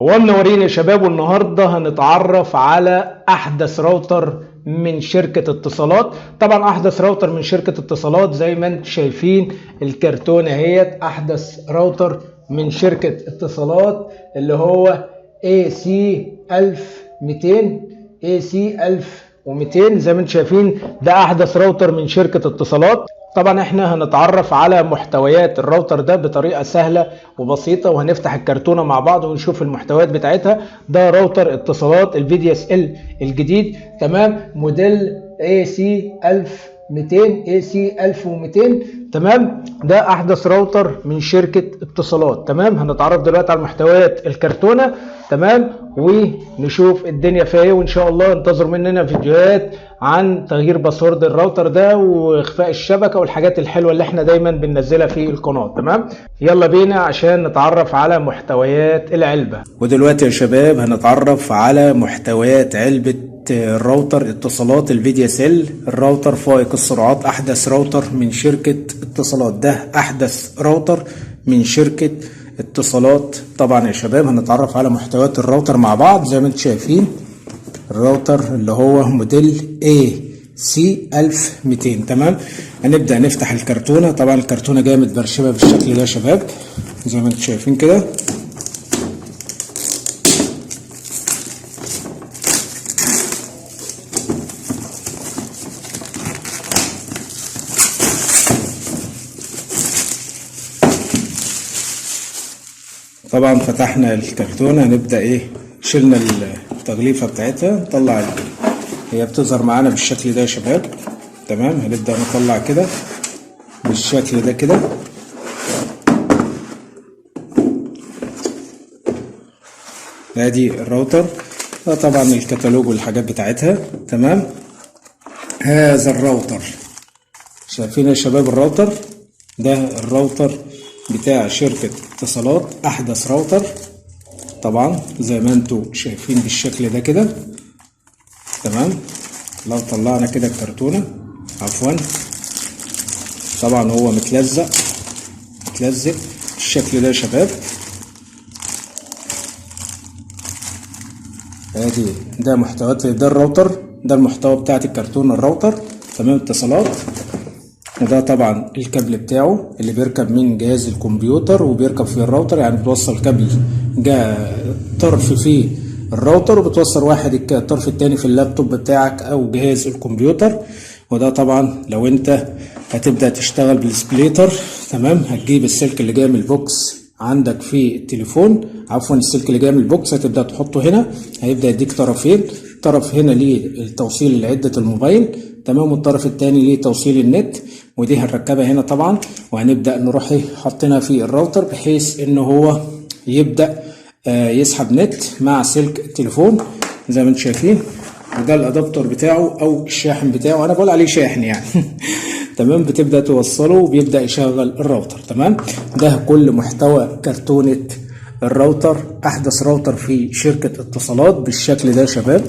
ومنورين يا شباب. والنهارده هنتعرف على احدث راوتر من شركة اتصالات. طبعا احدث راوتر من شركة اتصالات زي ما انتم شايفين الكرتونة اهيت، احدث راوتر من شركة اتصالات اللي هو AC 1200، AC 1200 زي ما انتم شايفين ده احدث راوتر من شركة اتصالات. طبعا احنا هنتعرف على محتويات الراوتر ده بطريقة سهلة وبسيطة، وهنفتح الكرتونة مع بعض ونشوف المحتويات بتاعتها. ده راوتر اتصالات ال VDSL الجديد، تمام، موديل AC 1200، AC 1200، تمام. ده احدث راوتر من شركة اتصالات، تمام. هنتعرف دلوقتي على محتويات الكرتونة، تمام، ونشوف الدنيا فيها ايه. وان شاء الله انتظروا مننا فيديوهات عن تغيير password ال router ده واخفاء الشبكة والحاجات الحلوة اللي احنا دايما بننزلها في القناة، تمام. يلا بينا عشان نتعرف على محتويات العلبة. ودلوقتي يا شباب هنتعرف على محتويات علبة الراوتر اتصالات ال VDSL، الراوتر فائق السرعات، احدث راوتر من شركة اتصالات. ده احدث راوتر من شركة اتصالات. طبعا يا شباب هنتعرف على محتويات الراوتر مع بعض. زي ما انتم شايفين الراوتر اللي هو موديل AC 1200، تمام. هنبدأ نفتح الكرتونة. طبعا الكرتونة جاية متبرشمة بالشكل ده يا شباب زي ما انتم شايفين كده. طبعا فتحنا الكرتونة، هنبدأ ايه، شلنا التغليفة بتاعتها، نطلع هي بتظهر معانا بالشكل ده يا شباب، تمام. هنبدأ نطلع كده بالشكل ده كده. ادي الراوتر، ده طبعا الكتالوج والحاجات بتاعتها، تمام. هذا الراوتر شايفين يا شباب الراوتر ده، الراوتر بتاع شركة اتصالات، احدث راوتر طبعا زي ما انتم شايفين بالشكل ده كده، تمام. لو طلعنا كده الكرتونة، عفوا، طبعا هو متلزق بالشكل ده يا شباب. ادي ده محتويات ده الراوتر، ده المحتوى بتاعت الكرتون الراوتر، تمام، اتصالات. وده طبعا الكابل بتاعه اللي بيركب من جهاز الكمبيوتر وبيركب في الراوتر، يعني بتوصل كابل جا طرف في الراوتر وبتوصل واحد الطرف التاني في اللابتوب بتاعك او جهاز الكمبيوتر. وده طبعا لو انت هتبدأ تشتغل بال splitter، تمام، هتجيب السلك اللي جاي من ال box عندك في التليفون، عفوا السلك اللي جاي من ال box هتبدأ تحطه هنا، هيبدأ يديك طرفين، طرف هنا للتوصيل لعدة الموبايل، تمام، والطرف التاني لتوصيل النت. ودي هنركبها هنا طبعا، وهنبدأ نروح حاطينها في الراوتر بحيث ان هو يبدأ يسحب نت مع سلك التليفون زي ما انتم شايفين. وده ال adapter بتاعه او الشاحن بتاعه، انا بقول عليه شاحن يعني تمام. بتبدأ توصله وبيبدأ يشغل الراوتر، تمام. ده كل محتوى كرتونة الراوتر، احدث راوتر في شركة اتصالات بالشكل ده يا شباب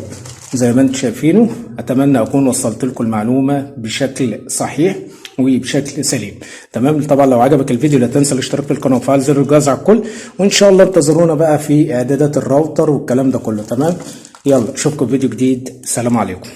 زي ما انتم شايفينه. اتمنى اكون وصلت لكم المعلومة بشكل صحيح وبشكل سليم، تمام. طبعا لو عجبك الفيديو لا تنسى الاشتراك في القناة وفعل زر الجرس على الكل، وان شاء الله انتظرونا بقى في اعدادات الراوتر والكلام ده كله، تمام. يلا اشوفكم في فيديو جديد، سلام عليكم.